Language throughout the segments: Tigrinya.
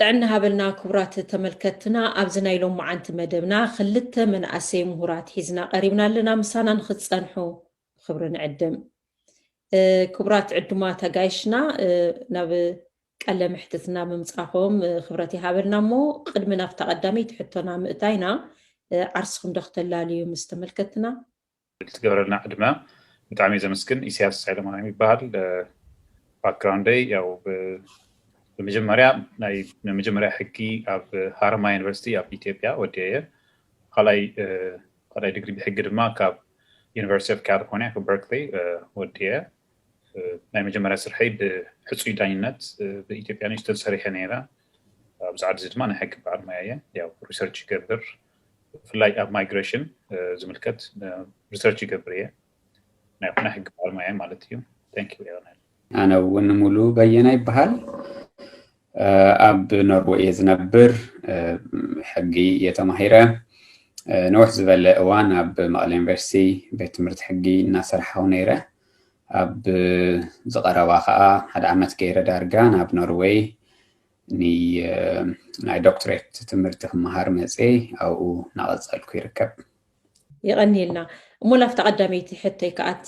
ጥዕና ሃበልና ክቡራት ተመልከትና፣ ኣብዚ ናይ ሎማዓንቲ መደብና ክልተ መናእሰይ ምሁራት ሒዝና ቀሪብና ኣለና። ምሳና ንክትጸንሑ ክብሪ ንዕድም። ክቡራት ዕዱማት ኣጋይሽና ናብ ቀለ ምሕትትና ብምጻኹም ክብረት ይሃበልና። እሞ ቅድሚ ናብታ ቀዳመይቲ ሕቶና ምእታይና ዓርስኹም ዶ ክተላልዩ ምስ ተመልከትና? ትገብረልና ዕድመ ብጣዕሚ ዘመስግን። ኢሳያስ ሓይለማርያም ይበሃል። ባክግራውንደይ ያው ብመጀመርያ ናይ መጀመርያ ሕጊ ኣብ ሃረማያ ዩኒቨርሲቲ ኣብ ኢትዮጵያ ወዲኤ። ካልኣይ ካልኣይ ዲግሪ ብሕጊ ድማ ካብ ዩኒቨርሲቲ ኦፍ ካሊፎርኒያ ካብ በርክሊ ወዲኤ። ናይ መጀመርያ ስርሐይ ብሕፁይ ዳኝነት ብኢትዮጵያ ንእሽተን ሰሪሐ ነይረ። ኣብዚ ዓዲ እዚ ድማ ናይ ሕጊ በዓል ሞያ እየ። ያው ሪሰርች ይገብር፣ ብፍላይ ኣብ ማይግሬሽን ዝምልከት ሪሰርች ይገብር እየ። ናይ ሕጊ በዓል ሞያ ማለት እዩ። Thank you። ኣነ እውን ሙሉ በየነ ይበሃል። ኣብ ኖርወይ እየ ዝነብር። ሕጊ እየ ተማሂረ። ንውሕ ዝበለ እዋን ኣብ መቐለ ዩኒቨርሲቲ ቤት ትምህርቲ ሕጊ እናሰራሕኹ ነይረ። ኣብ ዝቐረባ ከዓ ሓደ ዓመት ገይረ ዳርጋ ናብ ኖርወይ ናይ ዶክትሬት ትምህርቲ ክመሃር መፅየ ኣብኡ እናቐፀልኩ ይርከብ። የቐንየልና። እሞ ላፍታ ቀዳመይቲ ሕቶይ ክኣቲ።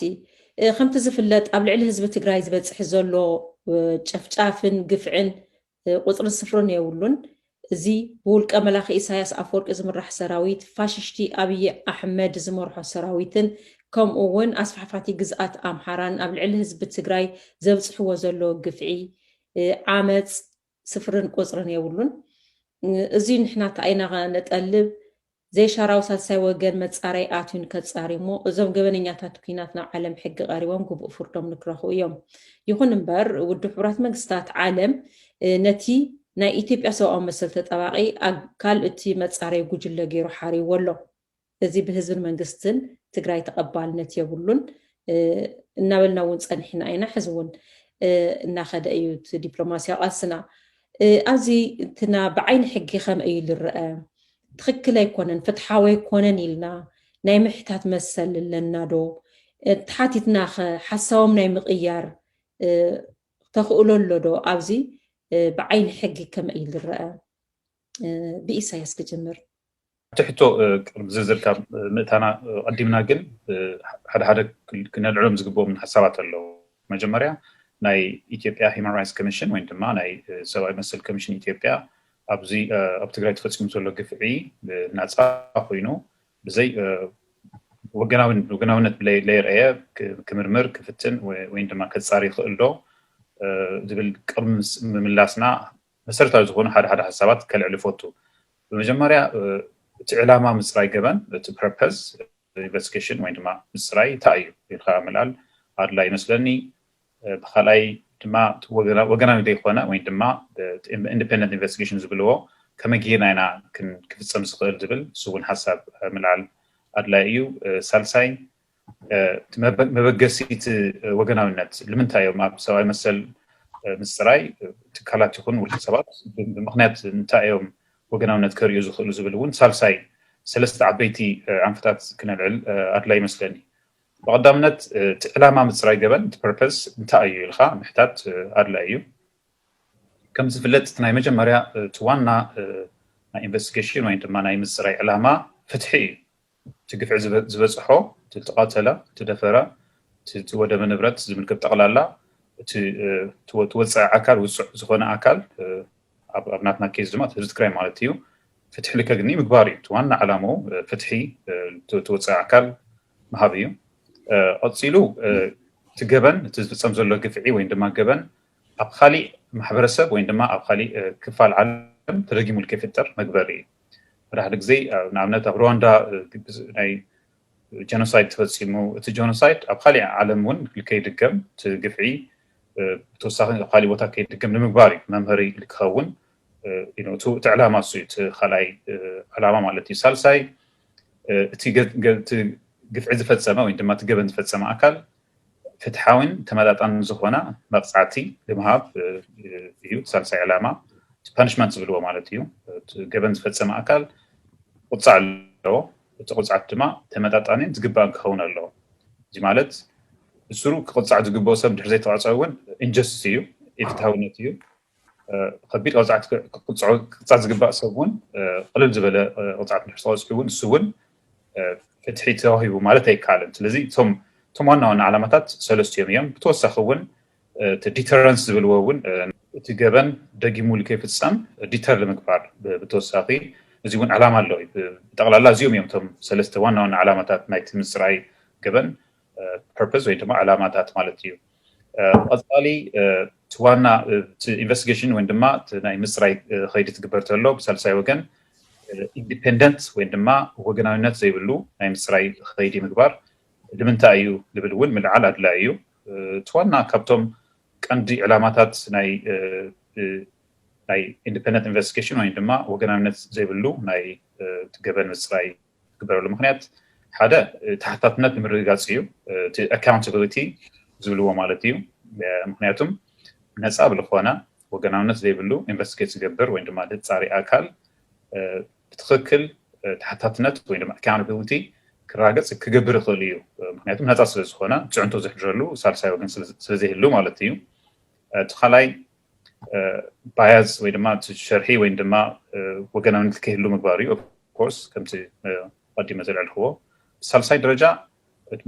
ከምቲ ዝፍለጥ ኣብ ልዕሊ ህዝቢ ትግራይ ዝበፅሕ ዘሎ ጨፍጫፍን ግፍዕን ቁፅርን ስፍርን የብሉን። እዚ ብውልቀ መላኺ ኢሳያስ ኣፈወርቂ ዝምራሕ ሰራዊት፣ ፋሽሽቲ ኣብይ ኣሕመድ ዝመርሖ ሰራዊትን ከምኡ እውን ኣስፋሕፋቲ ግዝኣት ኣምሓራን ኣብ ልዕሊ ህዝቢ ትግራይ ዘብፅሕዎ ዘሎ ግፍዒ፣ ዓመፅ ስፍርን ቁፅርን የብሉን። እዚ ንሕና እንታይ ኢና ነጠልብ? ዘይሻራዊ ሳልሳይ ወገን መፃረይ ኣትዩን ከፃሪ እሞ እዞም ገበነኛታት ኲናት ናብ ዓለም ሕጊ ቀሪቦም ግቡእ ፍርዶም ንክረኽቡ እዮም። ይኹን እምበር ውድብ ሕቡራት መንግስታት ዓለም ነቲ ናይ ኢትዮጵያ ሰብኣዊ መሰል ተጠባቂ ኣካል እቲ መፃረይ ጉጅለ ገይሩ ሓሪዎ ኣሎ። እዚ ብህዝብን መንግስትን ትግራይ ተቐባልነት የብሉን እናበልና እውን ፀኒሕና ኢና። ሕዚ እውን እናኸደ እዩ እቲ ዲፕሎማሲያዊ ቃልስና። ኣብዚ እንትና ብዓይኒ ሕጊ ከመይ እዩ ዝረአ? ትኽክል ኣይኮነን፣ ፍትሓዊ ኣይኮነን ኢልና ናይ ምሕታት መሰል ኣለና ዶ? ተሓቲትና ኸ ሓሳቦም ናይ ምቕያር ተኽእሎ ኣሎ ዶ? ኣብዚ ብዓይኒ ሕጊ ከመይ እዩ ዝረአ? ብኢሳያስ ክጅምር። እቲ ሕቶ ቅድሚ ዝርዝር ካብ ምእታና ቀዲምና ግን ሓደ ሓደ ክነልዕሎም ዝግብኦም ሓሳባት ኣለዉ። መጀመርያ ናይ ኢትዮጵያ ሂማን ራይትስ ኮሚሽን ወይ ድማ ናይ ሰብኣዊ መሰል ኮሚሽን ኢትዮጵያ ኣብዚ ኣብ ትግራይ ተፈፂሙ ዘሎ ግፍዒ ናፃ ኮይኑ ብዘይ ወገናውነት ለይረአየ ክምርምር ክፍትን ወይ ድማ ከፃሪ ይኽእል ዶ ዝብል ቅድሚ ምምላስና መሰረታዊ ዝኾኑ ሓደ ሓደ ሓሳባት ከልዕል ይፈቱ። ብመጀመርያ እቲ ዕላማ ምፅራይ ገበን እቲ ፐርፐስ ኢንቨስቲጌሽን ወይ ድማ ምፅራይ እንታይ እዩ ኢልካ ምልዓል ኣድላይ ይመስለኒ። ብካልኣይ ድማ ወገናዊ ዘይኮነ ወይ ድማ ኢንዲፔንደንት ኢንቨስቲጌሽን ዝብልዎ ከመይ ጌርና ኢና ክፍፀም ዝኽእል ዝብል ስውን ሓሳብ ምልዓል ኣድላይ እዩ። ሳልሳይ መበገሲ እቲ ወገናውነት ንምንታይ እዮም ኣብ ሰብኣዊ መሰል ምፅራይ ትካላት ይኹን ውልቀ ሰባት ብምክንያት እንታይ እዮም ወገናውነት ከርእዩ ዝኽእሉ ዝብል እውን ሳልሳይ ሰለስተ ዓበይቲ ኣንፈታት ክነልዕል ኣድላይ ይመስለኒ። ብቐዳምነት እቲ ዕላማ ምፅራይ ገበን እቲ ፐርፐስ እንታይ እዩ ኢልካ ምሕታት ኣድላይ እዩ። ከም ዝፍለጥ እቲ ናይ መጀመርያ እቲ ዋና ናይ ኢንቨስቲጌሽን ወይ ድማ ናይ ምፅራይ ዕላማ ፍትሒ እዩ። እቲ ግፍዒ ዝበፅሖ እቲ ዝተቐተለ፣ እቲ ደፈረ፣ እቲ ዝወደመ ንብረት ዝምልከት ጠቕላላ እቲ ትወፅዕ ኣካል ውፅዕ ዝኾነ ኣካል ኣብ ናትና ኬዝ ድማ ህዝቢ ትግራይ ማለት እዩ ፍትሒ ልከግኒ ምግባር እዩ። ዋና ዓላማው ፍትሒ ትወፅእ ኣካል ምሃብ እዩ። ቀፂሉ እቲ ገበን እቲ ዝፍፀም ዘሎ ግፍዒ ወይ ድማ ገበን ኣብ ካሊእ ማሕበረሰብ ወይ ድማ ኣብ ካሊእ ክፋል ዓለም ተደጊሙ ልከይፍጠር መግበር እዩ። ሓደ ሓደ ግዜ ንኣብነት ኣብ ሩዋንዳ ናይ ጀኖሳይድ ተፈፂሙ እቲ ጀኖሳይድ ኣብ ካሊእ ዓለም እውን ልከይድገም እቲ ግፍዒ ብተወሳኺ ኣብ ካሊእ ቦታ ከይድገም ንምግባር እዩ መምሃሪ ክኸውን እቲ ዕላማ እሱ እቲ ካልኣይ ዕላማ ማለት እዩ። ሳልሳይ እቲ ግፍዒ ዝፈፀመ ወይ ድማ እቲ ገበን ዝፈፀመ ኣካል ፍትሓዊን ተመጣጣን ዝኾነ መቕፃዕቲ ንምሃብ እዩ ሳልሳይ ዕላማ። ፓኒሽመንት ዝብልዎ ማለት እዩ። ገበን ዝፈፀመ ኣካል ቁፃዕ ኣለዎ። እቲ ቁፅዓት ድማ ተመጣጣኒን ዝግባእን ክኸውን ኣለዎ። እዚ ማለት ብስሩ ክቕፃዕ ዝግብኦ ሰብ ድሕሪ ዘይተቐፀ እውን ኢንጀስቲስ እዩ፣ ኢፍትሃውነት እዩ። ከቢድ ቅፅዓት ዝግባእ ሰብ እውን ቅልል ዝበለ ቅፅዓት ንድሕር ተቐፅዑ እውን እሱ እውን ፍትሒ ተዋሂቡ ማለት ኣይከኣልን። ስለዚ እቶም ዋና ዋና ዓላማታት ሰለስቲኦም እዮም። ብተወሳኺ እውን እቲ ዲተረንስ ዝብልዎ እውን እቲ ገበን ደጊሙሉ ከይፍፀም ዲተር ንምግባር ብተወሳኺ እዚ እውን ዓላማ ኣለዎ። ብጠቕላላ እዚኦም እዮም እቶም ሰለስተ ዋና ዋና ዓላማታት ናይቲ ምፅራይ ገበን ፐርፐስ ወይ ድማ ዓላማታት ማለት እዩ። ቀፃሊ እቲ ዋና ኢንቨስቲጌሽን ወይ ድማ ናይ ምፅራይ ከይዲ ትግበር ተሎ ብሳልሳይ ወገን ኢንዲፔንደንት ወይ ድማ ወገናዊነት ዘይብሉ ናይ ምፅራይ ከይዲ ምግባር ንምንታይ እዩ ዝብል እውን ምልዓል ኣድላይ እዩ። እቲ ዋና ካብቶም ቀንዲ ዕላማታት ናይ ናይ ኢንዲፔንደንት ኢንቨስቲጌሽን ወይ ድማ ወገናዊነት ዘይብሉ ናይ ገበን ምፅራይ ዝግበረሉ ምክንያት ሓደ ተሓታትነት ንምርግጋፅ እዩ። እቲ ኣካውንታብሊቲ ዝብልዎ ማለት እዩ። ምክንያቱም ነፃ ብዝኾነ ወገናውነት ዘይብሉ ኢንቨስቲጌት ዝገብር ወይ ድማ ዘፃሪ ኣካል ብትክክል ተሓታትነት ወይ ድማ ኣካውንታብሊቲ ክራገፅ ክገብር ይኽእል እዩ። ምክንያቱም ነፃ ስለዝኾነ ፅዕንቶ ዘሕድረሉ ሳልሳይ ወገን ስለዘይህሉ ማለት እዩ። እቲ ካልኣይ ባያስ ወይ ድማ ሸርሒ ወይ ድማ ወገናውነት ከይህሉ ምግባር እዩ። ኮርስ ከምቲ ቀዲመ ዘልዕልክዎ ሳልሳይ ደረጃ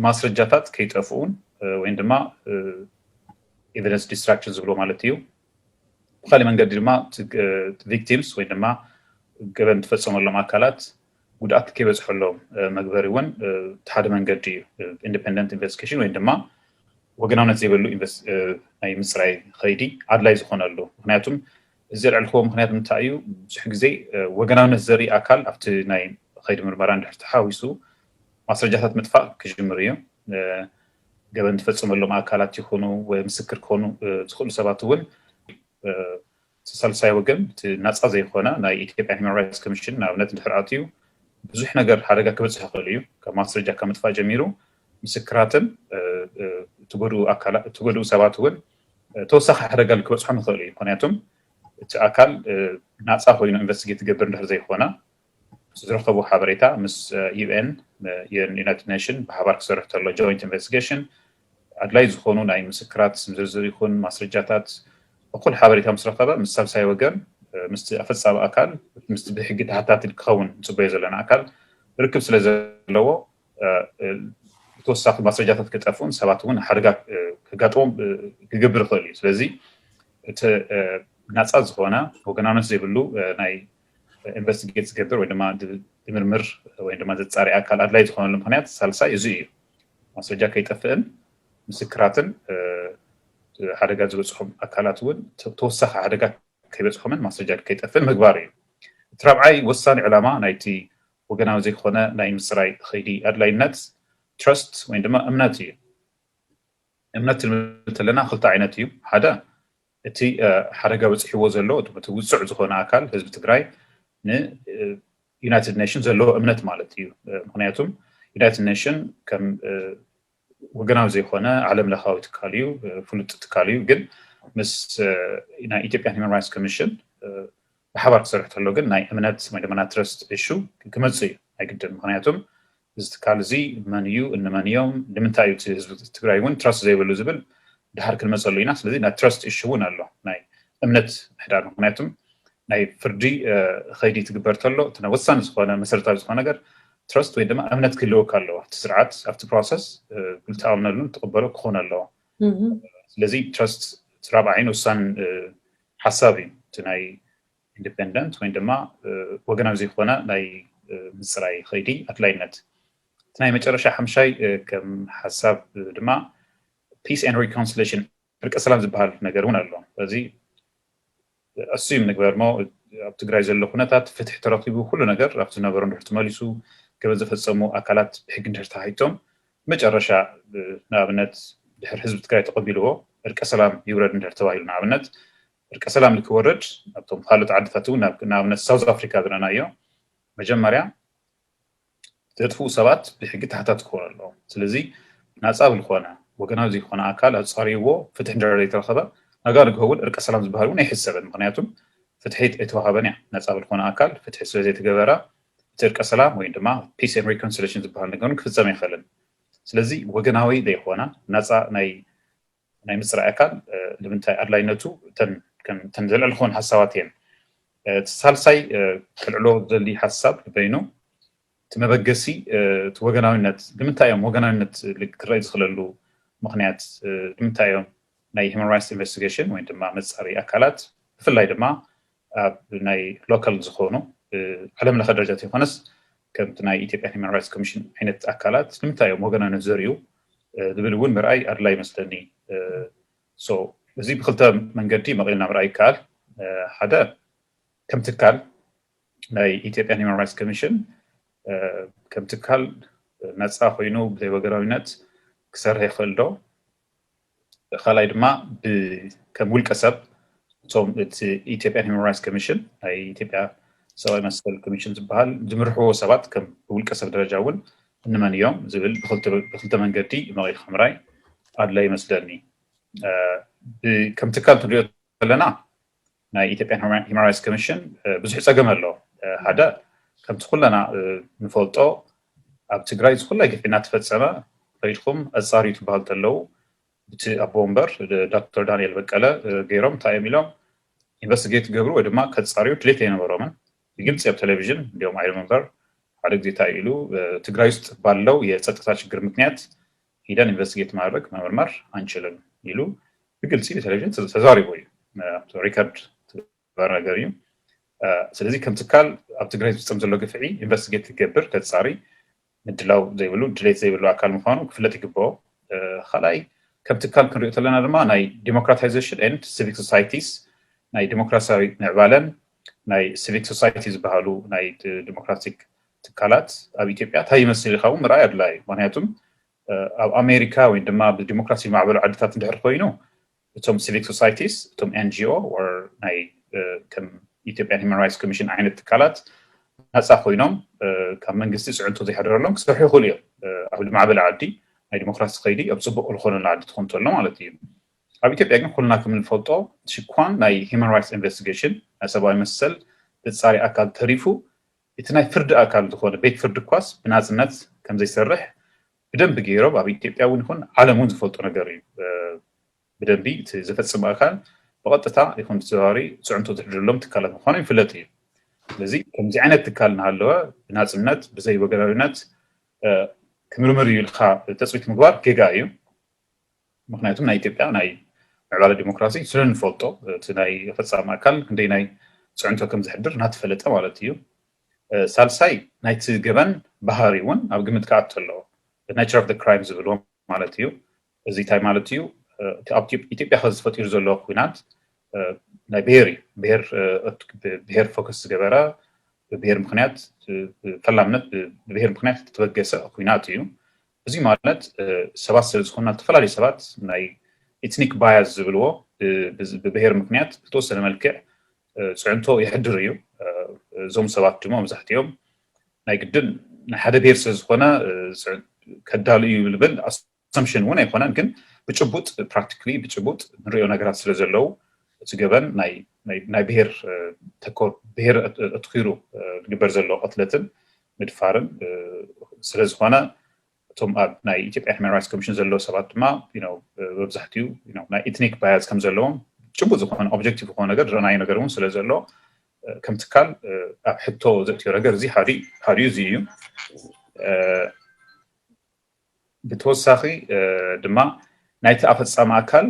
ማስረጃታት ከይጠፍኡን ወይ ድማ ኤቪደንስ ዲስትራክሽን ዝብሎ ማለት እዩ። ብካሊእ መንገዲ ድማ ቪክቲምስ ወይ ድማ ገበን ትፈፀመሎም ኣካላት ጉድኣት ከይበፅሐሎም መግበሪ እውን ሓደ መንገዲ እዩ። ኢንዲፔንደንት ኢንቨስቲጌሽን ወይ ድማ ወገናውነት ዘይብሉ ናይ ምፅራይ ከይዲ ኣድላይ ዝኾነሉ ምክንያቱም እዚ ዘልዕልክዎ ምክንያት እንታይ እዩ? ብዙሕ ግዜ ወገናውነት ዘርኢ ኣካል ኣብቲ ናይ ከይዲ ምርመራ እንድሕር ተሓዊሱ ማስረጃታት ምጥፋእ ክጅምር እዩ። ገበን ዝፈፀመሎም ኣካላት ይኹኑ ወይ ምስክር ክኾኑ ዝኽእሉ ሰባት እውን እቲ ሳልሳይ ወገን እቲ ናፃ ዘይኮነ ናይ ኢትዮጵያ ሂማን ራይትስ ኮሚሽን ንኣብነት እንድሕር ኣትዩ ብዙሕ ነገር ሓደጋ ክበፅሕ ይኽእል እዩ። ካብ ማስረጃ ካብ ምጥፋእ ጀሚሩ ምስክራትን እትጎድኡ ሰባት እውን ተወሳኺ ሓደጋ ክበፅሖም ይኽእል እዩ። ምክንያቱም እቲ ኣካል ናፃ ኮይኑ ኢንቨስቲጌት ትገብር እንድሕር ዘይኮነ ዝረከቡ ሓበሬታ ምስ ዩኤን ዩናይትድ ኔሽን ብሓባር ክሰርሕ ተሎ ጆይንት ኢንቨስቲጌሽን ኣድላይ ዝኾኑ ናይ ምስክራት ዝርዝር ይኹን ማስረጃታት እኩል ሓበሬታ ምስ ረኸበ ምስ ሳልሳይ ወገን ምስቲ ኣፈፃሚ ኣካል ምስቲ ብሕጊ ተሓታቲ ክኸውን ንፅበዮ ዘለና ኣካል ርክብ ስለ ዘለዎ ተወሳኺ ማስረጃታት ክጠፍኡን ሰባት እውን ሓደጋ ከጋጥሞም ክገብር ይኽእል እዩ። ስለዚ እቲ ናፃ ዝኾነ ወገናውነት ዘይብሉ ናይ ኢንቨስቲጌት ዝገብር ወይ ድማ ዝምርምር ወይ ድማ ዘፃሪ ኣካል ኣድላይ ዝኾነሉ ምክንያት ሳልሳይ እዚ እዩ። ማስረጃ ከይጠፍእን ምስክራትን ሓደጋ ዝበፅሖም ኣካላት እውን ተወሳኺ ሓደጋ ከይበፅሖምን ማስረጃ ከይጠፍእን ምግባር እዩ። እቲ ራብዓይ ወሳኒ ዕላማ ናይቲ ወገናዊ ዘይኮነ ናይ ምፅራይ ከይዲ ኣድላይነት ትረስት ወይ ድማ እምነት እዩ። እምነት ክንብል ከለና ክልተ ዓይነት እዩ። ሓደ እቲ ሓደጋ በፂሕዎ ዘሎ እቲ ውፅዕ ዝኾነ ኣካል ህዝቢ ትግራይ ንዩናይትድ ኔሽን ዘለዎ እምነት ማለት እዩ። ምክንያቱም ዩናይትድ ኔሽን ከም ወገናዊ ዘይኮነ ዓለም ለኻዊ ትካል እዩ፣ ፍሉጥ ትካል እዩ። ግን ምስ ናይ ኢትዮጵያ ሂማን ራይትስ ኮሚሽን ብሓባር ክሰርሕ ተሎ ግን ናይ እምነት ወይ ድማ ናይ ትረስት ኢሹ ክመፅእ እዩ ኣይግድን። ምክንያቱም እዚ ትካል እዚ መን እዩ፣ እንመን እዮም፣ ንምንታይ እዩ ህዝቢ ትግራይ እውን ትረስት ዘይብሉ ዝብል ድሓር ክንመፀሉ ኢና። ስለዚ ናይ ትረስት ኢሹ እውን ኣሎ ናይ እምነት ምሕዳር። ምክንያቱም ናይ ፍርዲ ከይዲ ትግበር ተሎ እቲ ናይ ወሳኒ ዝኾነ መሰረታዊ ዝኾነ ነገር ትረስት ወይ ድማ እምነት ክህልወካ ኣለዎ ኣብቲ ስርዓት ኣብቲ ፕሮሰስ ክትኣምነሉ ትቕበሎ ክኾን ኣለዎ። ስለዚ ትረስት እቲ ራብዓይን ወሳን ሓሳብ እዩ። እቲ ናይ ኢንዲፔንደንት ወይ ድማ ወገናዊ ዘይኮነ ናይ ምፅራይ ከይዲ ኣድላይነት። እቲ ናይ መጨረሻ ሓምሻይ ከም ሓሳብ ድማ ፒስ ኤንድ ሪኮንሲሌሽን እርቀ ሰላም ዝበሃል ነገር እውን ኣሎ። እዚ ኣስዩም ንግበር እሞ ኣብ ትግራይ ዘሎ ኩነታት ፍትሒ ተረኪቡ ኩሉ ነገር ኣብቲ ዝነበሮ እንድሕር ተመሊሱ ገበን ዝፈፀሙ ኣካላት ብሕጊ እንድሕር ተሓቲቶም መጨረሻ ንኣብነት ድሕር ህዝቢ ትግራይ ተቐቢልዎ እርቀ ሰላም ይውረድ እንድሕር ተባሂሉ ንኣብነት እርቀ ሰላም ንክወርድ ኣብቶም ካልኦት ዓድታት እውን ንኣብነት ሳውዝ ኣፍሪካ ዝረኣናዮ መጀመርያ ዘጥፍኡ ሰባት ብሕጊ ተሓታት ክኾኑ ኣለዎም። ስለዚ ናፃ ብልኾነ ወገናዊ ዘይኮነ ኣካል ኣፃሪዎ ፍትሒ እንድሕር ዘይተረኸበ ነጋድጎ እውን እርቀ ሰላም ዝበሃል እውን ኣይሕሰብን። ምክንያቱም ፍትሒ ኣይተዋሃበን እያ። ናፃ ብልኾነ ኣካል ፍትሒ ስለዘይተገበረ እቲ እርቀ ሰላም ወይ ድማ ፒስ ኤንድ ሪኮንሲሌሽን ዝበሃል ነገር ክፍፀም ኣይኽእልን። ስለዚ ወገናዊ ዘይኮነ ናፃ ናይ ናይ ምፅራይ ኣካል ንምንታይ ኣድላይነቱ እተን ከም እተን ዘልዕልኹን ሓሳባት እየን። እቲ ሳልሳይ ከልዕሎ ዘሊ ሓሳብ በይኑ እቲ መበገሲ እቲ ወገናዊነት ንምንታይ እዮም ወገናዊነት ክረእ ዝኽለሉ ምክንያት ንምንታይ እዮም ናይ human rights investigation ወይ ድማ መፃሪ ኣካላት ብፍላይ ድማ ኣብ ናይ local ዝኾኑ ዓለም ለኸ ደረጃ ዘይኮነስ ከምቲ ናይ ኢትዮጵያ human rights commission ዓይነት ኣካላት ንምንታይ እዮም ወገናዊነት ዘርእዩ ዝብል እውን ምርኣይ ኣድላይ ይመስለኒ። So እዚ ብክልተ መንገዲ መቒልና ምርኣይ ይከኣል። ሓደ ከም ትካል ናይ ኢትዮጵያ human rights commission ከም ትካል ነፃ ኮይኑ ብዘይ ወገናዊነት ክሰርሕ ይኽእል ዶ? ካልኣይ ድማ ከም ውልቀ ሰብ እቶም እቲ ኢትዮጵያ human rights commission ናይ ኢትዮጵያ ሰብኣዊ መሰል ኮሚሽን ዝበሃል ዝምርሕዎ ሰባት ከም ብውልቀ ሰብ ደረጃ እውን እንመን እዮም ዝብል ብክልተ መንገዲ መቒልካ ምርኣይ ኣድላይ ይመስለኒ። ከም ትካል ክንሪኦ ከለና ናይ ኢትዮጵያ human rights commission ብዙሕ ፀገም ኣሎ። ሓደ ከምቲ ኩለና ንፈልጦ ኣብ ትግራይ ዝኩላይ ግፍዒ እናተፈፀመ ከይድኩም ኣፃርዩ ትበሃል ተለዉ ብቲ ኣቦ ወንበር ዶክተር ዳንኤል በቀለ ገይሮም እንታይ እዮም ኢሎም ኢንቨስቲጌት ገብሩ ወይ ድማ ከፃርዩ ድሌት ኣይነበሮምን። ብግልፂ ኣብ ቴሌቪዥን እንዲኦም I remember ሓደ ግዜ እንታይ ኢሉ ትግራይ ውስጥ ባለው የፀጥታ ችግር ምክንያት ሂደን ኢንቨስቲጌት ማድረግ መመርመር አንችልም ኢሉ ብግልፂ ብቴሌቪዥን ተዛሪቡ እዩ። ሪከርድ ትግበር ነገር እዩ። ስለዚ ከም ትካል ኣብ ትግራይ ዝፍፀም ዘሎ ግፍዒ ኢንቨስቲጌት ክገብር ከፃሪ ምድላው ዘይብሉ ድሌት ዘይብሉ ኣካል ምኳኑ ክፍለጥ ይግብኦ። ካልኣይ ከም ትካል ክንሪኦ ከለና ድማ ናይ democratization and civic societies ናይ ዲሞክራሲያዊ ምዕባለን ናይ ሲቪክ ሶሳይቲ ዝበሃሉ ናይ ዲሞክራቲክ ትካላት ኣብ ኢትዮጵያ እንታይ ይመስል ኢልካ እውን ምርኣይ ኣድላይ እዩ። ምክንያቱም ኣብ ኣሜሪካ ወይ ድማ ብዲሞክራሲ ዝማዕበሉ ዓድታት እንድሕር ኮይኑ እቶም ሲቪክ ሶሳይቲስ እቶም ኤንጂኦ ወይ ናይ ከም ኢትዮጵያን human rights commission ዓይነት ትካላት ናፃ ኮይኖም ካብ መንግስቲ ፅዕንቶ ዘይሕደረሎም ክሰርሑ ይኽእሉ እዮም። ኣብ ዝማዕበለ ዓዲ ናይ ዲሞክራሲ ከይዲ ኣብ ፅቡቅ ዝኾነሉ ዓዲ ትኾን ተሎ ማለት እዩ። ኣብ ኢትዮጵያ ግን ኩልና ከም እንፈልጦ ሽኳን ናይ human rights investigation ናይ ሰብኣዊ መሰል ተፃሪ ኣካል ተሪፉ እቲ ናይ ፍርዲ ኣካል ዝኾነ ቤት ፍርዲ እኳስ ብናፅነት ከም ዘይሰርሕ ብደንቢ ገይሮም ኣብ ኢትዮጵያ እውን ይኹን ዓለም እውን ዝፈልጦ ነገር እዩ። ብደንቢ እቲ ዘፈፅም ኣካል ብቐጥታ ይኹን ብተዘዋዋሪ ፅዕንቶ ዝሕድረሎም ትካላት ምዃኖም ይፍለጥ እዩ። ስለዚ ከምዚ ዓይነት ትካል እናሃለወ ብናፅነት ብዘይ ወገናዊነት ክምርምር እዩ ኢልካ ተፅቢት ምግባር ጌጋ እዩ። ምክንያቱም ናይ ኢትዮጵያ ናይ ምዕባለ ዲሞክራሲ ስለ እንፈልጦ እቲ ናይ ፈፃሚ ኣካል ክንደይ ናይ ፅዕንቶ ከም ዝሕድር እናተፈለጠ ማለት እዩ። ሳልሳይ ናይቲ ገበን ባህሪ እውን ኣብ ግምት ክኣቱ ኣለዎ። Nature of the crime ዝብልዎ ማለት እዩ። እዚ እንታይ ማለት እዩ? ኣብ ኢትዮጵያ ከዚ ተፈጢሩ ዘሎ ኩናት ናይ ብሄር እዩ። ብሄር ፎከስ ዝገበረ ብብሄር ምክንያት ፈላምነት ብብሄር ምክንያት ዝተበገሰ ኩናት እዩ። እዚ ማለት ሰባት ስለ ዝኾንና ዝተፈላለዩ ሰባት ናይ ethnic bias ዝብልዎ ብብሄር ምክንያት ብተወሰነ መልክዕ ፅዕንቶ የሕድር እዩ። እዞም ሰባት ድማ መብዛሕትኦም ናይ ግድን ናይ ሓደ ብሄር ስለ ዝኾነ ከዳሉ እዩ ዝብል assumption እውን ኣይኮነን፣ ግን ብጭቡጥ practically ብጭቡጥ ንሪኦ ነገራት ስለ ዘለዉ እቲ ገበን ናይ ብሄር ተኮር ብሄር ኣትኪሩ ዝግበር ዘሎ ቅትለትን ምድፋርን ስለ ዝኾነ እቶም ኣብ ናይ ኢትዮጵያ human rights commission ዘለዉ ሰባት ድማ መብዛሕትኡ ናይ ethnic bias ከም ዘለዎም ጭቡጥ ዝኾነ objective ዝኾነ ነገር ዝረኣናዮ ነገር እውን ስለ ዘሎ ከም ትካል ኣብ ሕቶ ዘእትዮ ነገር እዚ ሓደ እዩ። እዚ እዩ። ብተወሳኺ ድማ ናይቲ ኣፈፃሚ ኣካል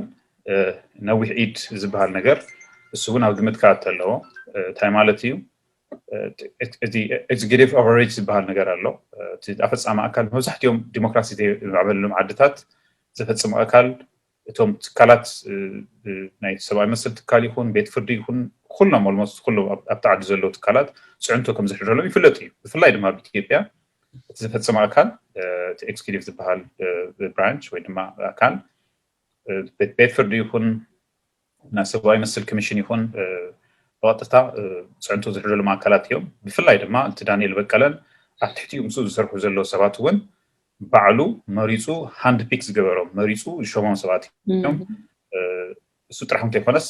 ነዊሕ ኢድ ዝበሃል ነገር እሱ እውን ኣብ ግምት ክኣቱ ኣለዎ። እንታይ ማለት እዩ? እቲ executive overreach ዝበሃል ነገር ኣሎ። እቲ ኣፈፃሚ ኣካል መብዛሕትኦም ዲሞክራሲ ዘይማዕበለሎም ዓድታት ዘፈፅሙ ኣካል እቶም ትካላት ናይ ሰብኣዊ መሰል ትካል ይኹን ቤት ፍርዲ ይኹን ኩሎም almost ኩሎም ኣብቲ ዓዲ ዘለዉ ትካላት ፅዕንቶ ከም ዝሕድረሎም ይፍለጥ እዩ። ብፍላይ ድማ ኣብ ኢትዮጵያ እቲ ዘፈፅሙ ኣካል እቲ executive ዝበሃል branch ወይ ድማ ኣካል ቤት ፍርዲ ይኹን ናይ ሰብኣዊ መሰል ኮሚሽን ይኹን ብቐጥታ ፅዕንቶ ዝሕድረሎም ኣካላት እዮም። ብፍላይ ድማ እቲ ዳንኤል በቀለን ኣብ ትሕቲኡ ምስኡ ዝሰርሑ ዘለዉ ሰባት እውን ባዕሉ መሪፁ hand pick ዝገበሮም መሪፁ ዝሸሞም ሰባት እዮም። እሱ ጥራሕ እንተይኮነስ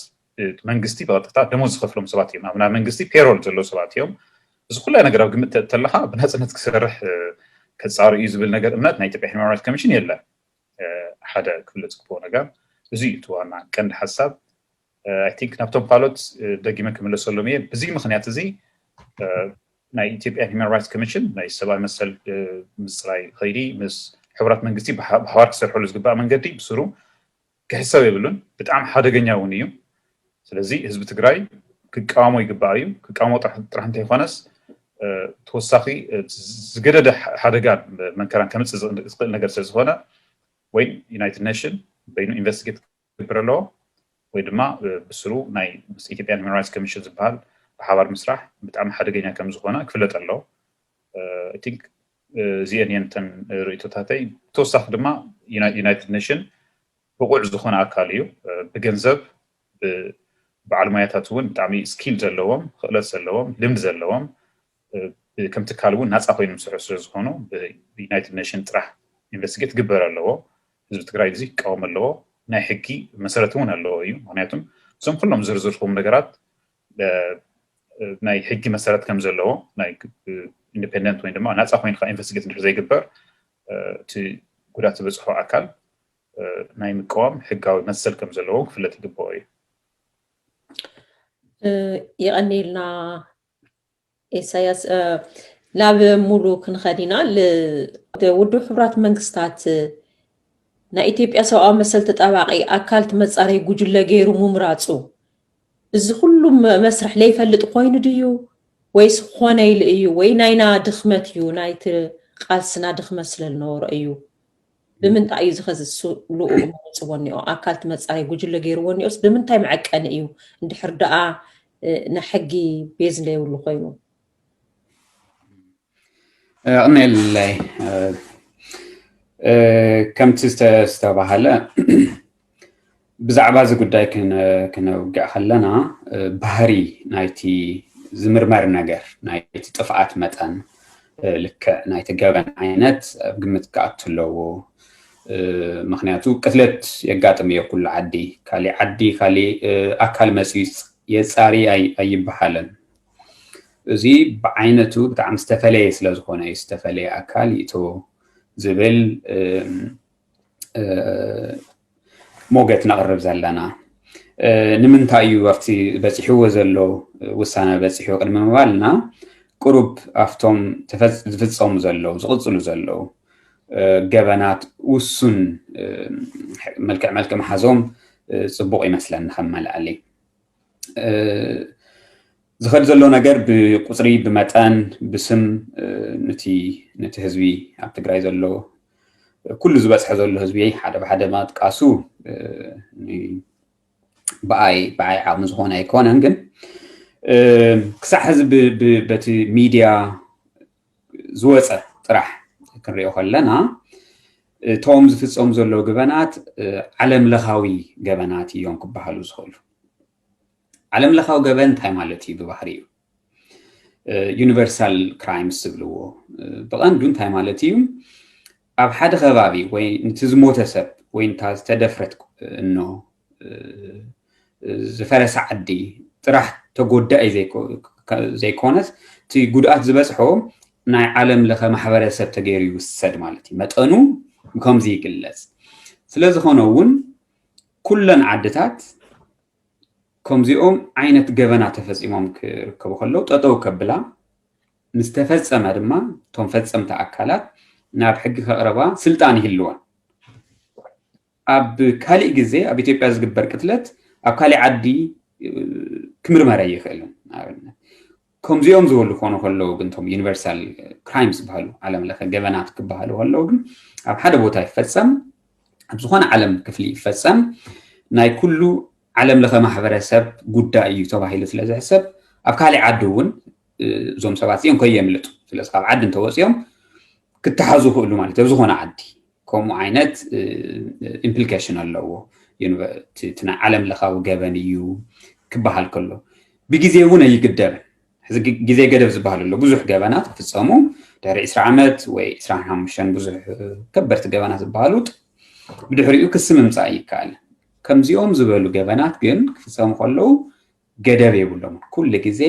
መንግስቲ ብቐጥታ ደሞዝ ዝኸፍሎም ሰባት እዮም። ኣብ ናይ መንግስቲ payroll ዘለዉ ሰባት እዮም። እዚ ኩላይ ነገር ኣብ ግምት ተለካ ብናፅነት ክሰርሕ ከፃሪ እዩ ዝብል ነገር እምነት ናይ ኢትዮጵያ human rights commission የለን። ሓደ ክፍለጥ ዝግብኦ ነገር እዚ እዩ። እቲ ዋና ቀንዲ ሓሳብ I think ናብቶም ካልኦት ደጊመ ክምለሰሎም እየ። ብዚ ምክንያት እዚ ናይ ኢትዮጵያ ሂማን ራይትስ ኮሚሽን ናይ ሰብኣዊ መሰል ምፅራይ ከይዲ ምስ ሕቡራት መንግስቲ ብሓባር ክሰርሐሉ ዝግባእ መንገዲ ብስሩ ክሕሰብ የብሉን። ብጣዕሚ ሓደገኛ እውን እዩ። ስለዚ ህዝቢ ትግራይ ክቃወሞ ይግባእ እዩ። ክቃወሞ ጥራሕ እንተይኮነስ ተወሳኺ ዝገደደ ሓደጋን መንከራን ከምፅእ ዝኽእል ነገር ስለዝኾነ ወይ ዩናይትድ ኔሽን በይኑ ኢንቨስቲጌት ክገብር ኣለዎ ወይ ድማ ብስሩ ናይ ምስ ኢትዮጵያን ሂማን ራይትስ ኮሚሽን ዝበሃል ብሓባር ምስራሕ ብጣዕሚ ሓደገኛ ከም ዝኾነ ክፍለጥ ኣለዎ። ቲንክ እዚአን እየን እተን ርእቶታተይ። ተወሳኺ ድማ ዩናይትድ ኔሽን ብቑዕ ዝኾነ ኣካል እዩ። ብገንዘብ በዓል ሞያታት እውን ብጣዕሚ ስኪል ዘለዎም፣ ክእለት ዘለዎም፣ ልምዲ ዘለዎም ከም ትካል እውን ናፃ ኮይኖም ዝሰርሑ ስለዝኾኑ ብዩናይትድ ኔሽን ጥራሕ ኢንቨስቲጌት ክግበር ኣለዎ። ህዝቢ ትግራይ እዚ ክቃወም ኣለዎ። ናይ ሕጊ መሰረት እውን ኣለዎ እዩ። ምክንያቱም እዞም ኩሎም ዝርዝርኩም ነገራት ናይ ሕጊ መሰረት ከም ዘለዎ ናይ ኢንዲፔንደንት ወይ ድማ ናፃ ኮይንካ ኢንቨስቲጌት እንድሕር ዘይግበር እቲ ጉዳት ዝበፅሖ ኣካል ናይ ምቅዋም ሕጋዊ መሰል ከም ዘለዎ ክፍለጥ ይግበኦ እዩ። የቐኒልና ኢሳያስ። ናብ ሙሉ ክንኸድ ኢና። ውድብ ሕቡራት መንግስታት ናይ ኢትዮጵያ ሰብኣዊ መሰል ተጣባቂ ኣካል እቲ መፃረይ ጉጅለ ገይሩ ምምራፁ እዚ ኩሉ መስርሕ ለይፈልጥ ኮይኑ ድዩ ወይስ ኮነ ኢሉ እዩ ወይ ናይና ድኽመት እዩ ናይቲ ቃልስና ድኽመት ስለዝነበሮ እዩ? ብምንታይ እዩ ዝኸዚ ልኡ መረፅዎ እኒኦ ኣካል እቲ መፃረይ ጉጅለ ገይርዎ እኒኦስ ብምንታይ መዐቀኒ እዩ? እንድሕር ደኣ ናይ ሕጊ ቤዝ ዘይብሉ ኮይኑ ቅኔለይ ከምቲ ዝተባሃለ ብዛዕባ እዚ ጉዳይ ክነውግዕ ከለና ባህሪ ናይቲ ዝምርመር ነገር ናይቲ ጥፍኣት መጠን ልክዕ ናይቲ ገበን ዓይነት ኣብ ግምት ክኣቱ ኣለዎ። ምክንያቱ ቅትለት የጋጥም እዮ ኩሉ ዓዲ፣ ካሊእ ዓዲ ካሊእ ኣካል መፅዩ የፃሪ ኣይበሃልን። እዚ ብዓይነቱ ብጣዕሚ ዝተፈለየ ስለዝኾነ እዩ ዝተፈለየ ኣካል ይእቶ ዝብል ሞገት ነቕርብ ዘለና። ንምንታይ እዩ ኣብቲ በፂሕዎ ዘሎ ውሳነ በፂሕዎ ቅድሚ ምባልና ቁሩብ ኣብቶም ዝፍፀሙ ዘለዉ ዝቕፅሉ ዘለዉ ገበናት ውሱን መልክዕ መልክዕ መሓዞም ፅቡቕ ይመስለኒ ከም መልዓሊ። ዝኸድ ዘሎ ነገር ብቁፅሪ ብመጠን ብስም ነቲ ህዝቢ ኣብ ትግራይ ዘሎ ኩሉ ዝበፅሐ ዘሎ ህዝቢ ሓደ ብሓደ ምጥቃሱ ብኣይ ብኣይ ዓቕሚ ዝኾነ ኣይኮነን። ግን ክሳዕ ሕዚ በቲ ሚድያ ዝወፀ ጥራሕ ክንሪኦ ከለና እቶም ዝፍፀሙ ዘለዉ ገበናት ዓለም ለኻዊ ገበናት እዮም ክበሃሉ ዝኽእሉ። ዓለም ለኻዊ ገበን እንታይ ማለት እዩ? ብባህሪኡ ዩኒቨርሳል ክራይምስ ዝብልዎ ብቐንዱ እንታይ ማለት እዩ? ኣብ ሓደ ከባቢ ወይ ነቲ ዝሞተ ሰብ ወይ ነታ ዝተደፍረት እኖ ዝፈረሰ ዓዲ ጥራሕ ተጎዳኢ ዘይኮነስ እቲ ጉድኣት ዝበፅሖ ናይ ዓለም ለኸ ማሕበረሰብ ተገይሩ ይውሰድ ማለት እዩ። መጠኑ ብከምዚ ይግለፅ። ስለዝኾነ እውን ኩለን ዓድታት ከምዚኦም ዓይነት ገበና ተፈፂሞም ክርከቡ ከለዉ ጠጠው ከብላ ምስ ተፈፀመ ድማ እቶም ፈፀምቲ ኣካላት ናብ ሕጊ ከቕረባ ስልጣን ይህልወን። ኣብ ካሊእ ግዜ ኣብ ኢትዮጵያ ዝግበር ቅትለት ኣብ ካሊእ ዓዲ ክምርመር ኣይኽእልን። ንኣብነት ከምዚኦም ዝበሉ ክኾኑ ከለዉ ግን እቶም ዩኒቨርሳል ክራይም ዝበሃሉ ዓለም ለኸ ገበናት ክበሃሉ ከለዉ ግን ኣብ ሓደ ቦታ ይፈፀም፣ ኣብ ዝኾነ ዓለም ክፍሊ ይፈፀም ናይ ኩሉ ዓለም ለኸ ማሕበረሰብ ጉዳይ እዩ ተባሂሉ ስለ ዝሕሰብ ኣብ ካሊእ ዓዲ እውን እዞም ሰባት እዚኦም ከየምልጡ ስለዚ ካብ ዓዲ እንተወፂኦም ክተሓዙ ይኽእሉ ማለት ኣብ ዝኾነ ዓዲ ከምኡ ዓይነት ኢምፕሊኬሽን ኣለዎ። እቲ ናይ ዓለም ለኻዊ ገበን እዩ ክበሃል ከሎ ብግዜ እውን ኣይግደብን። ሕዚ ግዜ ገደብ ዝበሃል ኣሎ። ብዙሕ ገበናት ክፍፀሙ ድሕሪ ዕስራ ዓመት ወይ ዕስራን ሓሙሽተን ብዙሕ ከበድቲ ገበናት ዝበሃሉ ብድሕሪኡ ክሲ ምምፃእ ይከኣል። ከምዚኦም ዝበሉ ገበናት ግን ክፍፀሙ ከለዉ ገደብ የብሎምን። ኩሉ ግዜ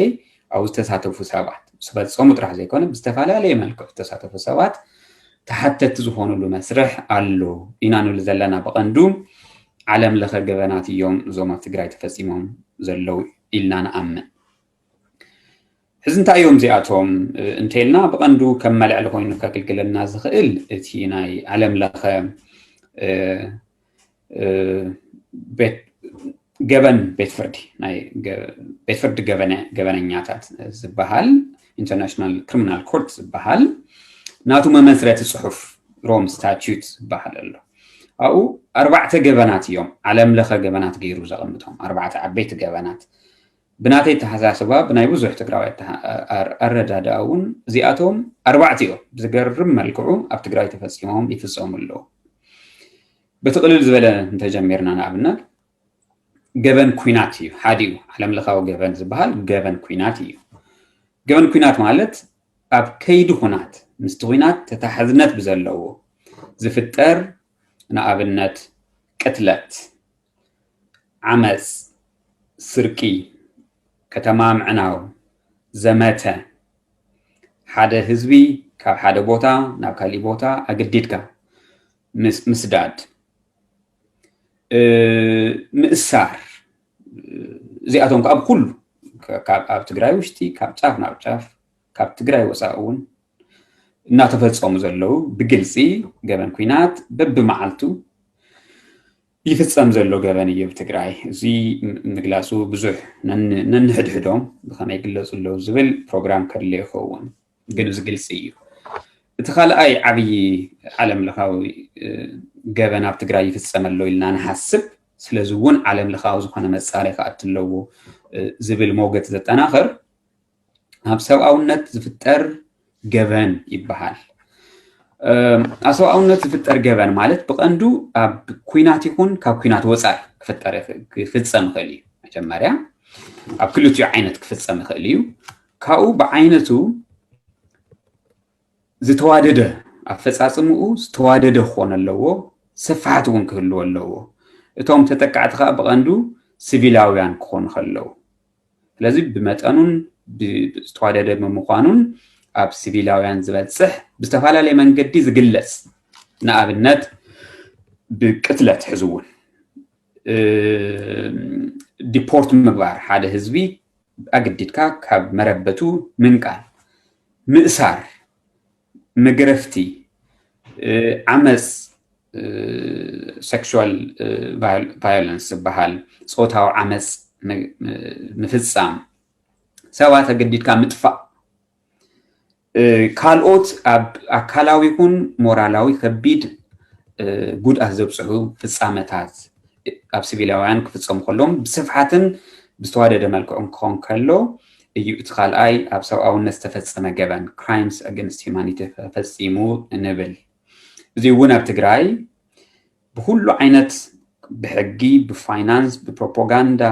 ኣብ ዝተሳተፉ ሰባት ዝፈፀሙ ጥራሕ ዘይኮነ ብዝተፈላለየ መልክዑ ዝተሳተፉ ሰባት ተሓተቲ ዝኾኑሉ መስርሕ ኣሎ ኢና ንብል ዘለና። ብቐንዱ ዓለም ለኸ ገበናት እዮም እዞም ኣብ ትግራይ ተፈፂሞም ዘለዉ ኢልና ንኣምን። ሕዚ እንታይ እዮም እዚኣቶም እንተልና፣ ብቐንዱ ከም መልዕሊ ኮይኑ ከግልግለና ዝኽእል እቲ ናይ ዓለም ለኸ ገበን ቤት ፍርዲ፣ ናይ ቤት ፍርዲ ገበነኛታት ዝበሃል፣ ኢንተርናሽናል ክሪሚናል ኮርት ዝበሃል፣ ናቱ መመስረቲ ፅሑፍ፣ ሮም ስታቱት ዝበሃል ኣሎ። ኣብኡ ኣርባዕተ ገበናት እዮም ዓለም ለኸ ገበናት ገይሩ ዘቐምጦም፣ ኣርባዕተ ዓበይቲ ገበናት። ብናተይ ኣተሓሳስባ፣ ብናይ ብዙሕ ትግራዋይ ኣረዳድኣ እውን እዚኣቶም ኣርባዕተ እዮም። ብዝገርም መልክዑ ኣብ ትግራይ ተፈፂሞም ይፍፀሙ ኣለዉ። በቲ ቅልል ዝበለ እንተጀሚርና፣ ንኣብነት ገበን ኩናት እዩ፣ ሓደ እዩ። ዓለም ለኻዊ ገበን ዝበሃል ገበን ኩናት እዩ። ገበን ኩናት ማለት ኣብ ከይዲ ኩናት፣ ምስቲ ኩናት ተታሕዝነት ብዘለዎ ዝፍጠር፣ ንኣብነት ቅትለት፣ ዓመፅ፣ ስርቂ፣ ከተማ ምዕናው፣ ዘመተ፣ ሓደ ህዝቢ ካብ ሓደ ቦታ ናብ ካሊእ ቦታ ኣገዲድካ ምስዳድ፣ ምእሳር፣ እዚኣቶም ከዓ ብኩሉ ኣብ ትግራይ ውሽጢ ካብ ጫፍ ናብ ጫፍ፣ ካብ ትግራይ ወፃኢ እውን እናተፈፀሙ ዘለዉ ብግልፂ ገበን ኩናት በብመዓልቱ ይፍፀም ዘሎ ገበን እዩ ኣብ ትግራይ። እዚ ምግላፁ ብዙሕ ነንሕድሕዶም ብኸመይ ይግለፁ ኣለዉ ዝብል ፕሮግራም ከድልዮ ይኸውን፣ ግን እዚ ግልፂ እዩ። እቲ ካልኣይ ዓብዪ ዓለም ለኻዊ ገበን ኣብ ትግራይ ይፍፀም ኣሎ ኢልና ንሓስብ። ስለዚ እውን ዓለም ለኻዊ ዝኾነ መፃረይ ክኣቱ ኣለዎ ዝብል ሞገት ዘጠናኽር ኣብ ሰብኣውነት ዝፍጠር ገበን ይበሃል። ኣብ ሰብኣውነት ዝፍጠር ገበን ማለት ብቐንዱ ኣብ ኩናት ይኹን ካብ ኩናት ወፃኢ ክፍጠር ይኽእል፣ ክፍፀም ይኽእል እዩ። መጀመርያ ኣብ ክልቲኡ ዓይነት ክፍፀም ይኽእል እዩ። ካብኡ ብዓይነቱ ዝተዋደደ፣ ኣፈፃፅምኡ ዝተዋደደ ክኾን ኣለዎ፣ ስፍሓት እውን ክህልዎ ኣለዎ። እቶም ተጠቃዕቲ ከዓ ብቐንዱ ሲቪላውያን ክኾኑ ከለዉ፣ ስለዚ ብመጠኑን ዝተዋደደ ብምዃኑን ኣብ ሲቪላውያን ዝበፅሕ ብዝተፈላለየ መንገዲ ዝግለፅ፣ ንኣብነት ብቅትለት ሕዚ እውን ዲፖርት ምግባር፣ ሓደ ህዝቢ ኣግዲድካ ካብ መረበቱ ምንቃል፣ ምእሳር፣ መግረፍቲ፣ ዓመፅ፣ ሴክሹዋል ቫዮለንስ ዝበሃል ፆታዊ ዓመፅ ምፍፃም፣ ሰባት ኣገዲድካ ምጥፋእ፣ ካልኦት ኣብ ኣካላዊ ይኹን ሞራላዊ ከቢድ ጉድኣት ዘብፅሑ ፍፃመታት ኣብ ሲቪላውያን ክፍፀሙ ከለዎም ብስፍሓትን ብዝተዋደደ መልክዑን ክኾን ከሎ እዩ እቲ ካልኣይ ኣብ ሰብኣውነት ዝተፈፀመ ገበን፣ crimes against humanity፣ ተፈፂሙ ንብል። እዚ እውን ኣብ ትግራይ ብኩሉ ዓይነት፣ ብሕጊ፣ ብፋይናንስ፣ ብፕሮፓጋንዳ፣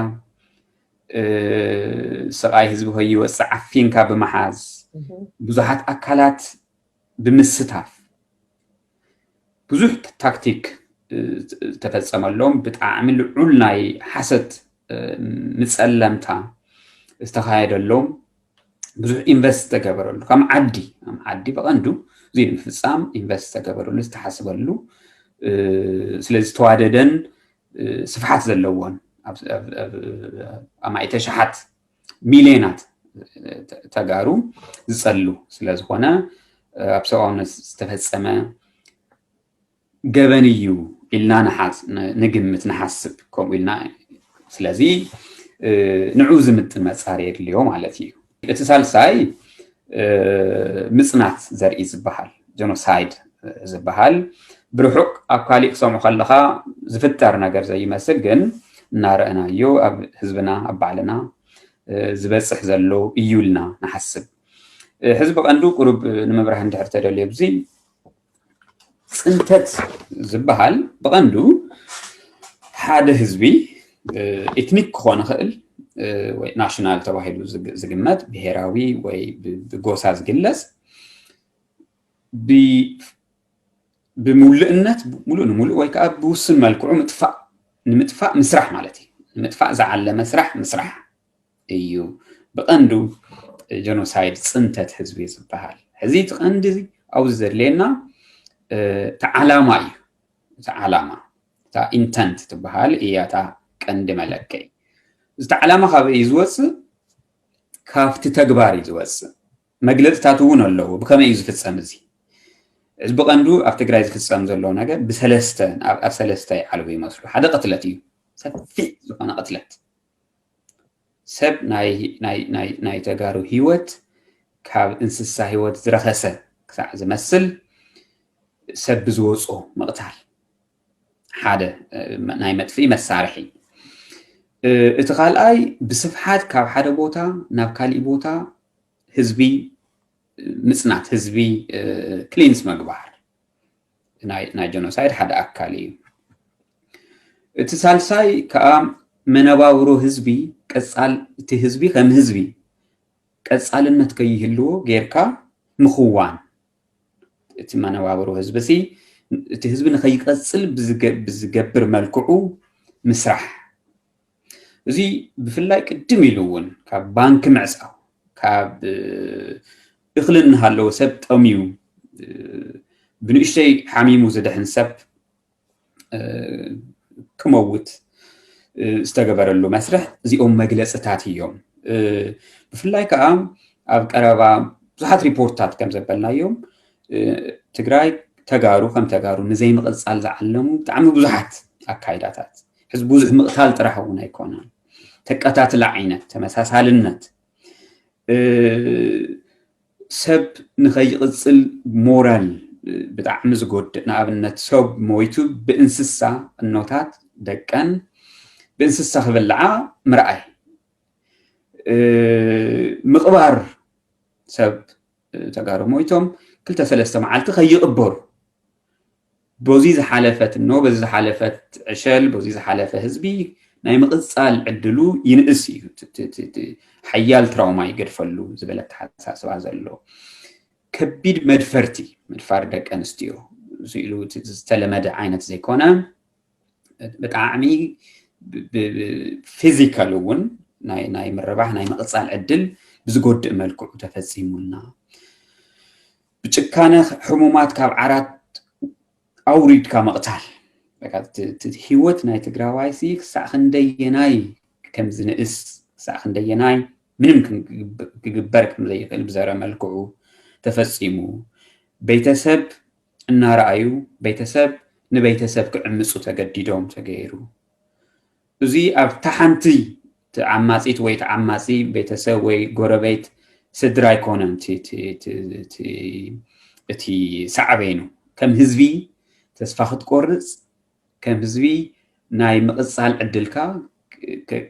ስቓይ ህዝቢ ከይወፅእ ዓፊንካ ብምሓዝ፣ ብዙሓት ኣካላት ብምስታፍ፣ ብዙሕ ታክቲክ ዝተፈፀመሎም፣ ብጣዕሚ ልዑል ናይ ሓሰት ምፀለምታ ዝተኻየደሎም፣ ብዙሕ ኢንቨስት ዝተገበረሉ፣ ከም ዓዲ፣ ከም ዓዲ ብቐንዱ እዚ ንምፍፃም ኢንቨስት ዝተገበረሉ፣ ዝተሓስበሉ፣ ስለዚ ዝተዋደደን ስፍሓት ዘለዎን፣ ኣማኢተ ሸሓት ሚልዮናት ተጋሩ ዝፀሉ ስለዝኾነ፣ ኣብ ሰብኣውነት ዝተፈፀመ ገበን እዩ ኢልና ንግምት፣ ንሓስብ፣ ከምኡ ኢልና። ስለዚ ንዑ ዝምጥን መፃሪ የድልዮ ማለት እዩ። እቲ ሳልሳይ ምፅናት ዘርኢ ዝበሃል፣ ጀኖሳይድ ዝበሃል፣ ብርሑቕ ኣብ ካሊእ ክሰምዖ ከለኻ ዝፍጠር ነገር ዘይመስል፣ ግን እናረእናዮ ኣብ ህዝብና፣ ኣብ ባዕልና ዝበፅሕ ዘሎ እዩ ኢልና ንሓስብ። ሕዚ ብቐንዱ ቁሩብ ንምብራህ እንድሕር ተደልዮ፣ ኣብዚ ፅንተት ዝበሃል ብቐንዱ ሓደ ህዝቢ፣ ኤትኒክ ክኾን ይኽእል ወይ ናሽናል ተባሂሉ ዝግመት፣ ብሄራዊ ወይ ብጎሳ ዝግለፅ፣ ብምሉእነት፣ ሙሉእ ንሙሉእ ወይ ከዓ ብውሱን መልክዑ ምጥፋእ፣ ንምጥፋእ ምስራሕ ማለት እዩ። ንምጥፋእ ዝዓለመ ስራሕ ምስራሕ እዩ ብቐንዱ ጀኖሳይድ፣ ፅንተት ህዝቢ ዝበሃል። ሕዚ እቲ ቀንዲ ኣብዚ ዘድልየና እቲ ዓላማ እዩ። እቲ ዓላማ፣ እቲ እታ ኢንተንት ትበሃል እያ እታ ቀንዲ መለክዒ። እዚ ዕላማ ካበይ እዩ ዝወፅእ? ካብቲ ተግባር እዩ ዝወፅእ። መግለፅታት እውን ኣለዎ። ብኸመይ እዩ ዝፍፀም? እዚ እዚ ብቐንዱ ኣብ ትግራይ ዝፍፀም ዘሎ ነገር ብሰለስተ ኣብ ኣብ ሰለስተ ይዓልቡ ይመስሉ። ሓደ ቅትለት እዩ፣ ሰፊሕ ዝኾነ ቅትለት። ሰብ ናይ ናይ ናይ ናይ ተጋሩ ህይወት ካብ እንስሳ ህይወት ዝረኸሰ ክሳዕ ዝመስል ሰብ ብዝወፅኦ ምቕታል ሓደ ናይ መጥፍኢ መሳርሒ። እቲ ካልኣይ ብስፍሓት ካብ ሓደ ቦታ ናብ ካሊእ ቦታ ህዝቢ ምፅናት፣ ህዝቢ ክሊንስ ምግባር ናይ ጀኖሳይድ ሓደ ኣካል እዩ። እቲ ሳልሳይ ከዓ መነባብሮ ህዝቢ ቀፃል እቲ ህዝቢ ከም ህዝቢ ቀፃልነት ከይህልዎ ጌርካ ምኽዋን። እቲ መነባብሮ ህዝቢ ሲ እቲ ህዝቢ ንኸይቀፅል ብዝገብር መልክዑ ምስራሕ። እዚ ብፍላይ ቅድም ኢሉ እውን ካብ ባንኪ ምዕፃው፣ ካብ እኽሊ እናሃለዎ ሰብ ጠምዩ ብንእሽተይ ሓሚሙ ዝድሕን ሰብ ክመውት ዝተገበረሉ መስርሕ እዚኦም መግለፅታት እዮም። ብፍላይ ከዓ ኣብ ቀረባ ብዙሓት ሪፖርትታት ከም ዘበልናዮም ትግራይ ተጋሩ ከም ተጋሩ ንዘይምቕፃል ዝዓለሙ ብጣዕሚ ብዙሓት ኣካይዳታት፣ ሕዚ ብዙሕ ምቕታል ጥራሕ እውን ኣይኮነን፣ ተቀታትላ ዓይነት ተመሳሳልነት ሰብ ንኸይቕፅል ሞራል ብጣዕሚ ዝጎድእ፣ ንኣብነት ሰብ ሞይቱ ብእንስሳ እኖታት ደቀን ብእንስሳ ክብልዓ ምርኣይ፣ ምቕባር ሰብ ተጋሩ ሞይቶም ክልተ ሰለስተ መዓልቲ ከይቕበሩ በዚ ዝሓለፈት እኖ በዚ ዝሓለፈት ዕሸል በዚ ዝሓለፈ ህዝቢ ናይ ምቕፃል ዕድሉ ይንእስ እዩ። ሓያል ትራውማ ይገድፈሉ ዝብል ኣተሓሳስባ ዘሎ ከቢድ መድፈርቲ፣ ምድፋር ደቂ ኣንስትዮ ስኢሉ ዝተለመደ ዓይነት ዘይኮነ ብጣዕሚ ፊዚካል እውን ናይ ምርባሕ ናይ ምቕፃል ዕድል ብዝጎድእ መልክዑ ተፈፂሙልና። ብጭካነ ሕሙማት ካብ ዓራት ኣውሪድካ ምቕታል። ህይወት ናይ ትግራዋይ ሲ ክሳዕ ክንደየናይ ከም ዝንእስ፣ ክሳዕ ክንደየናይ ምንም ክግበር ከም ዘይኽእል ብዘረ መልክዑ ተፈፂሙ። ቤተሰብ እናረኣዩ ቤተሰብ ንቤተሰብ ክዕምፁ ተገዲዶም ተገይሩ። እዚ ኣብታ ሓንቲ ተዓማፂት ወይ ተዓማፂ ቤተሰብ ወይ ጎረቤት ስድራ ኣይኮነን እቲ ሳዕቤኑ። ከም ህዝቢ ተስፋ ክትቆርፅ፣ ከም ህዝቢ ናይ ምቕፃል ዕድልካ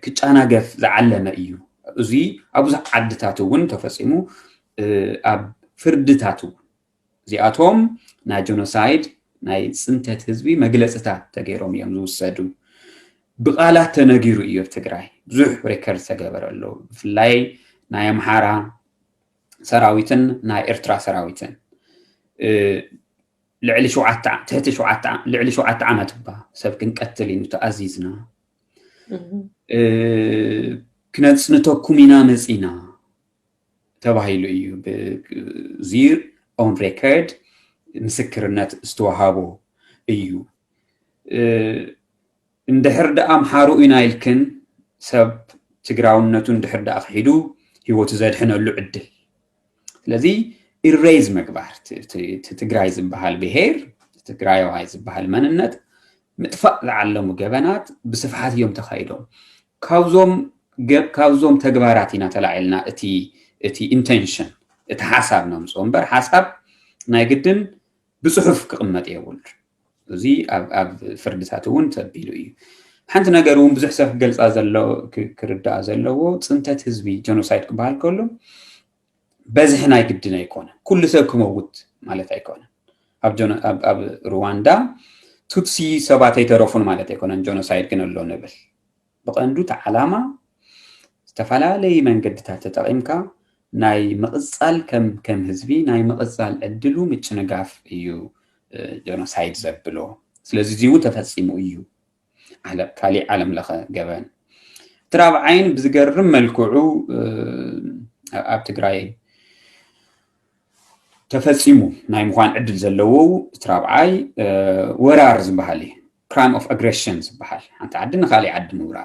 ክጫናገፍ ዝዓለመ እዩ። እዚ ኣብ ብዙሕ ዓድታት እውን ተፈፂሙ፣ ኣብ ፍርድታት እውን እዚኣቶም ናይ ጀኖሳይድ ናይ ፅንተት ህዝቢ መግለፅታት ተገይሮም እዮም ዝውሰዱ። ብቓላት ተነጊሩ እዩ ኣብ ትግራይ ብዙሕ ሬከርድ ዝተገበረ ኣሎ። ብፍላይ ናይ ኣምሓራ ሰራዊትን ናይ ኤርትራ ሰራዊትን ልዕሊ ሸውዓተ ትሕቲ ሸውዓተ ልዕሊ ሸውዓተ ዓመት እባ ሰብ ክንቀትል ኢኑ ተኣዚዝና ክነፅንተኩም ኢና መፂና ተባሂሉ እዩ። ብዚ ኦን ሬከርድ ምስክርነት ዝተዋሃቦ እዩ። እንድሕር ደኣ ኣምሓሩ ኢና ኢልክን ሰብ ትግራውነቱ እንድሕር ደኣ ክሒዱ ህይወቱ ዘድሕነሉ ዕድል። ስለዚ ኢሬዝ ምግባር ትግራይ ዝበሃል ብሄር ትግራይዋይ ዝበሃል መንነት ምጥፋእ ዝዓለሙ ገበናት ብስፍሓት እዮም ተኻይዶም። ካብዞም ተግባራት ኢና ተላዒልና እቲ ኢንቴንሽን እቲ ሓሳብ ነምፅኦ እምበር ሓሳብ ናይ ግድን ብፅሑፍ ክቕመጥ የብሉ። እዚ ኣብ ፍርድታት እውን ተቢሉ እዩ። ሓንቲ ነገር እውን ብዙሕ ሰብ ክገልፃ ክርዳኣ ዘለዎ ፅንተት ህዝቢ ጀኖሳይድ ክበሃል ከሎ በዝሒ ናይ ግድን ኣይኮነ። ኩሉ ሰብ ክመውት ማለት ኣይኮነ። ኣብ ሩዋንዳ ቱትሲ ሰባት ኣይተረፉን ማለት ኣይኮነን ጀኖሳይድ ግን ኣሎ ንብል። ብቐንዱ እቲ ዓላማ ዝተፈላለዩ መንገድታት ተጠቒምካ ናይ ምቕፃል ከም ከም ህዝቢ ናይ ምቕፃል ዕድሉ ምጭንጋፍ እዩ ጀኖሳይድ ዘብሎ። ስለዚ እዚ እውን ተፈፂሙ እዩ። ካሊእ ዓለም ለኸ ገበን እቲ ራብዓይን ብዝገርም መልክዑ ኣብ ትግራይ ተፈፂሙ ናይ ምዃን ዕድል ዘለዎ እቲ ራብዓይ ወራር ዝበሃል እዩ። crime of aggression ዝበሃል፣ ሓንቲ ዓዲ ንካሊእ ዓዲ ምውራር።